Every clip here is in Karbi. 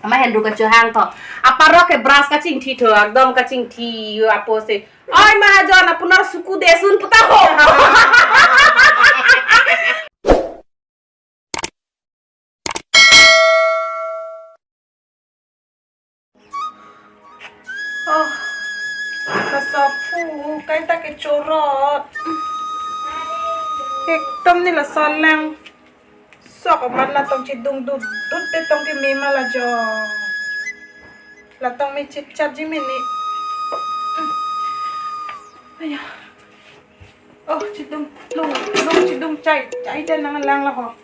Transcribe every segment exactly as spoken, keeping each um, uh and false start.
Ama henru kachohang tho. Aparok ke brush kachingthi tho, ekdom kachingthi yo apotsi. Oi mahajon, apunar suku desun puta ho. Oh, kaso phu, kaita kechorot. Ekdom ne lason lang. Sok amat la tong chedung dut dut te tong keme ma la jo. La tong me chipchatji mene. Aya. Oh, chedung, lung, lung chedung chai, chai dan nanglang la ho.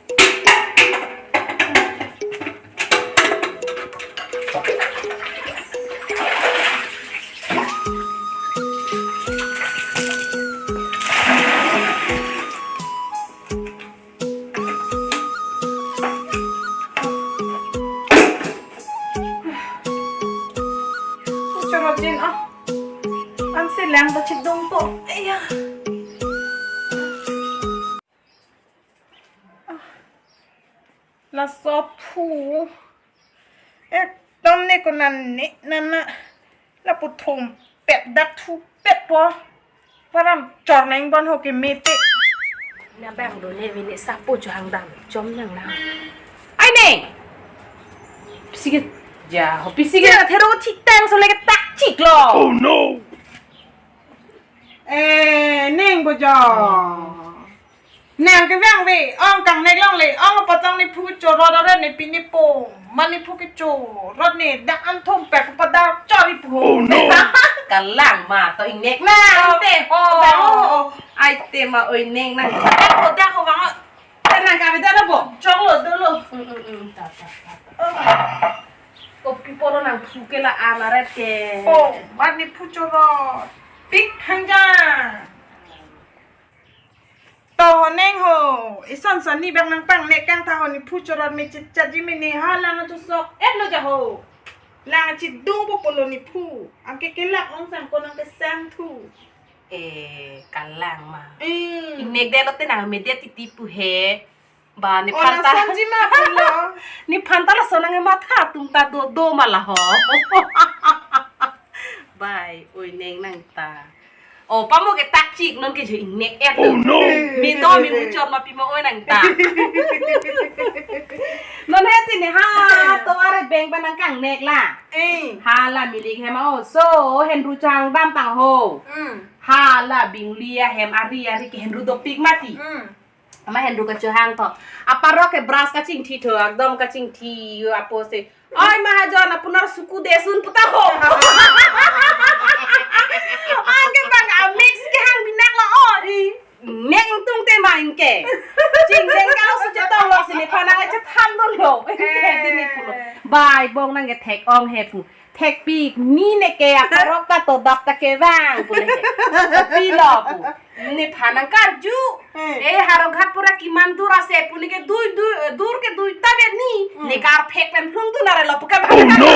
Chorot jin ah. Ansi lang ta chedung ko. Aya. Laso phu. Ekdom ne ko nan ne nana. Lapu thumpet dak thupet po. Param chor nang bon ho keme te. Na bang do ne vine sapo chohang dam chom nang na. Ai ne. Pisi ke ja ho pisi ke. Ja thero thik tang so leke tak chik lo. Oh no. Eh, neng bo jo. Nang kevang ve, ong kangnek longle, ong apotong ne phu chorot ore ne pine po, mane phu kechorot ne, dak an thumpet pada chori pu ho. Oh no. Kalang ma to ingnek na, oh, ante ho. Vang o. Ai te ma oi neng nang. Dak ho, dak ho vang o. Te nang kave dak lo bo. Chok lo, do lo. Mm, mm, mm, ta, ta, ta, ta. Oh. Kopi poro nang phu ke la an aret ke. Oh, mane phu chorot. Pik hanja. To ho neng ho, ison son ni bang nang pangnek kang ta ho ne phu chorot me chit chatji mene ha lang chosok et lo ja ho. Lang chedung po pulo ne phu. Anke kelak ong sang ko nang kesang thu. Eh, kalang ma. Hmm. Ingnek det lo te nang me det titi pu he. Ba, ne oh, phan ta. Lason ji ma pulo. Ne phan ta lason nang matha atum ta do do ma la ho. Bai, oi neng nang ta. Oh, pamo ke tak chik non ke jo ingnek et. Oh no. Mi do mi muchot ma pimo oi nang ta. Non he sini ha, to are beng pa nang kangnek la. Eh. Ha la milik he ma oh. So, henru chang dam tang ho. Hmm. Ha la bingli ahem ari ari ke henru dopik mati. Hmm. Ama henru kachohang tho. Aparok ke brush kachingthi tho, ekdom kachingthi yo apotsi. Oi mahajon, apunar suku desun puta ho. Anke bang a mix ke hang binak lo oi. Neng tung te ma ingke. Ching neng kalau suche tong lo sini panang aja than dun lo. Ingke dini pulo. Bai bong nang ke thek ong he pu. Thekpik, mine ke aparok ta to dap ta kevang, pu le. Pilo pu. Ne phan nang karju. Hmm. Eh, Howraghat pura kiman dur ase, pu ne ke dui, dui, dur ke dui ta vet ni. Hmm. Ne karphek pen lhung tu nare lo pu ke. Oh, no.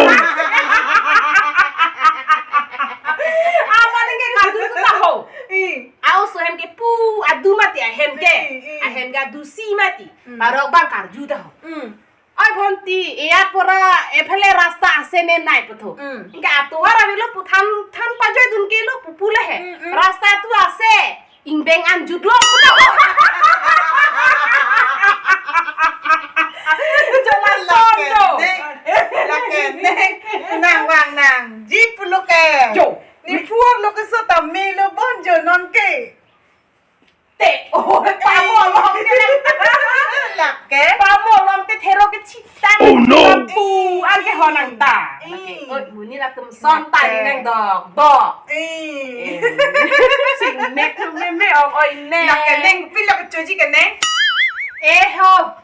Ama ne ke karju tu ta ho. Hmm. Aoso hem ke pu, adu mati ahem ke. Hmm, hmm. Ahem ke adu si mati. Hmm. Parok bang karju ta ho. Hmm. Oi Bhonti, eya pura ephele rasta ase ne nai pu tho. Mm. Ingke atovar avelo pu than, than pajoi dun ke lo pu pu le he. Mm, mm. Rasta tu ase, ingbeng an jut lo pu tho. Jola son jo. Lake neng, lake neng, nang vang nangji pulo ke. Jo. Ne phu arlo keso ta melo bon jo non ke. Te, oh, pamo alom ke. Lake. Pamo alom ke thero ke chitang. Oh, no. Pu, an ke ho nang ta. Eh. Lake, oi, muni latum son ta ni nang dok, dok. Eh. Eh. Sing mek tu me me ong oi ne. Lake neng, pilo kechoji ke neng. Eh, ho.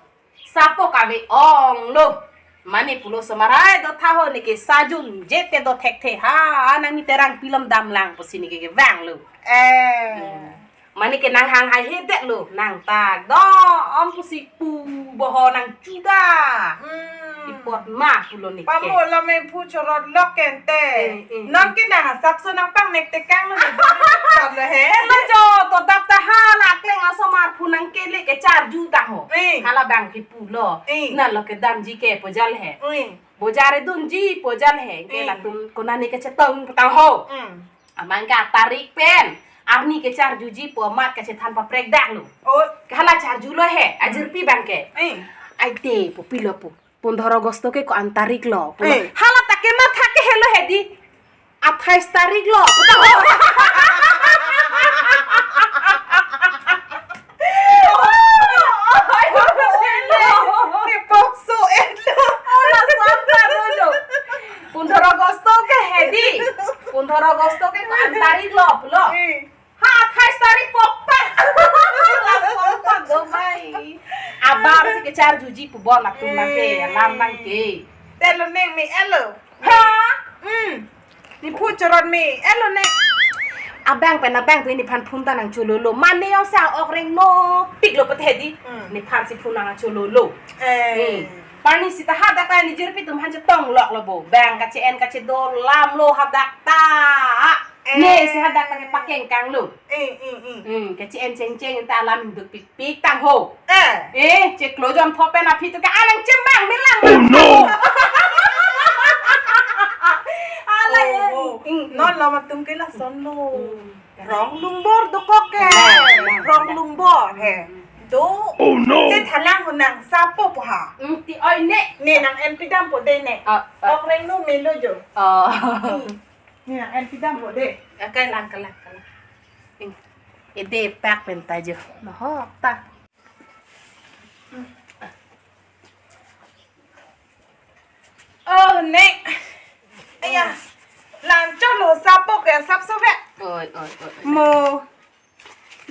Sapo kave ong lo. Mane pulo semarai do tha ho ne ke sajun jete do thekthe ha nang ni terang pilom damlang pusi ne ke kevang lo. Eh. Hmm. Mane ke nang hang haihe detlo, nang tak do, om pusi pu boho nang chuda. Hmm. Ipot ma pulo neke. Pamo lo me phu chorot lok kente. Eh, eh, non eh. Ke nang asapso nang pangnek tekanglo ne. Chot lo he. Elo jo, to dap ta hala kleng asomar phu nang kele kecharju ta ho. Eh. Hala bang ke pulo. Eh. Nalo kedamji ke pojal he. Eh. Bojar dunji pojal he. Ke eh. Latum konane kechetong petang ho. Hmm. Amang ke atarik pen arni kecharjuji pu amat kachethan paprek daklo. Oh. Ke hala charjulo he, ajirpi bang ke. Eh. Ai de, pu pilo pu. Pondro Agosto ke ko-an tarik lo. Pu lo. Eh. Hala ta ke matha ke helo he di. Athais tarik lo. Pu ta ho. Ni pokso etlo. Ola santa dojo. Pondro Agosto ke he di. Pondro Agosto ke ko-an tarik lo, pulo. Eh. Ha, athais tarik pokpa. Ola santa do bai. Abar si kecharjuji pu bon atum nang ke, eh. Alam nang ke. Telo neng me elo. Ha? Hmm. Ni phu chorot me, elo ne. Abang pen abang tu nephan phun ta nang chololo. Mane yo sa ok reng no pik lo pete di. Hmm. Nephan si phun nang chololo. Eh. Hmm. Parni sita hadak ta ni jirpi tum han chetong lok lo bo. Bang kache-en kachedo lam lo hadak ta. Eh. Ne si hadak ta ke pakeng kang lo. Eh, eh, eh. Hmm, kache-en cheng cheng ta alam duk pik pik tang ho. Eh. Eh, cheklo jon pho pen aphi tu ke alang chembang melang. Oh, no. Ala oh, ya. Oh. Mm, mm. Non lo matum ke lason lo. Mm. Rong lumbor dokok ke. Nah, nah, rong nah. Lumbor he. Do. Oh, no. Te thalang honang sapo po ha. Mm, ti oi ne. Ne nang en pidam po de ne. Ah, ah. Ok reng no melo jo. Oh. Mm. Ne nang en pidam po de. Akai lang kalang kalang. Mm. Ede pak pen ta jo. Nohok ta. Oh, ne. Aya. Lang cholo sapo ke sapso ve. Oi, oi, oi, oi. Mo.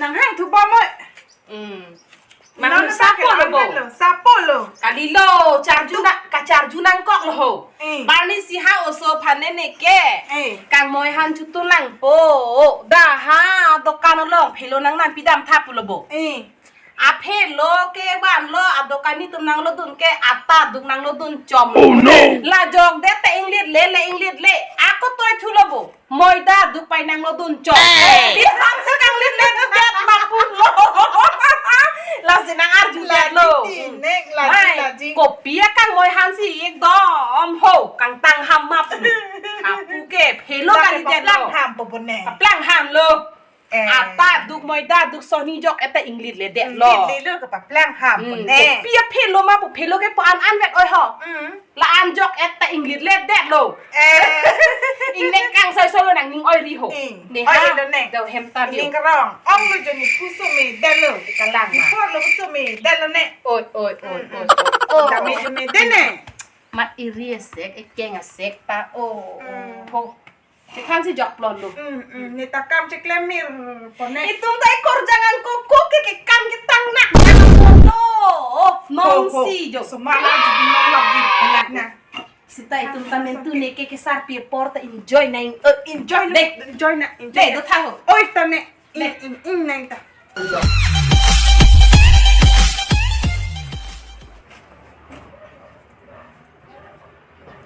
Nang hang thu bom oi. Hmm. Nang nang sapo lo bo. Sapo lo. Kalilo, charju na, kacharju nangkok lo ho. Eh. Parni si ha oso phane ne ke. Eh. Kangmoi han chutu nangpo. Da ha, dokan along phelo nang nang pidam tha pulo bo. Eh. Aphelo ke vanlo, adokan nitum nanglodun ke, ata duk nanglodun chom. Oh, no! La jok det te inglit le, le inglit le. Ako toi thulo bo. Moida duk pai nanglodun chom. Hey! Di ham se kanglit le det ma pulo. Lasi nang arju detlo. Laji ti nek, laji, mai, laji. Kopi akangmoi han si ekdom ho, kangtang ham ma pu. Apu ke, phelo kali detlo. Kaplang ham po bone. Kaplang ham lo. Eh. Ata duk moida duk soni jok eta inglit le detlo. Inglit le lo kapaplang ham po ne. Hmm, kopi aphelo ma pu phelo ke po an an vet oi ho. Hmm. La an jok eta inglit le detlo. Eh. Ingnek kang soi soi lo nang ning oi ri ho. Hmm. Ne oi ha. Lo ne. Dau hem ta dio. Ning karong. Ong lo joni pusu me detlo. Kalang ma. Before lo pusu me detlo ne. Oi, oi, oi, hmm, oi, hmm, oi. Oh. Dame jome det ne. Ma iri asek, ekeng asek ta. Oh. Hmm. Ho. Chekhan si jok plon lo. Mm, mm. Ne ta kam cheklem mir po ne. Itum ta ikor jangan koko ke, ke kam ke tang nak. Lo. Ho, ho. Nong si jo. Semana jadi nong lagi. Kelak na. Sita itum ta mentu ne ke kesar pi apor ta enjoy nang. Eh, enjoy lo. Deh. Enjoy na, enjoy. Deh, na. Do tha ho. Oi, ta ne. Deh. In, in, in, nang ta.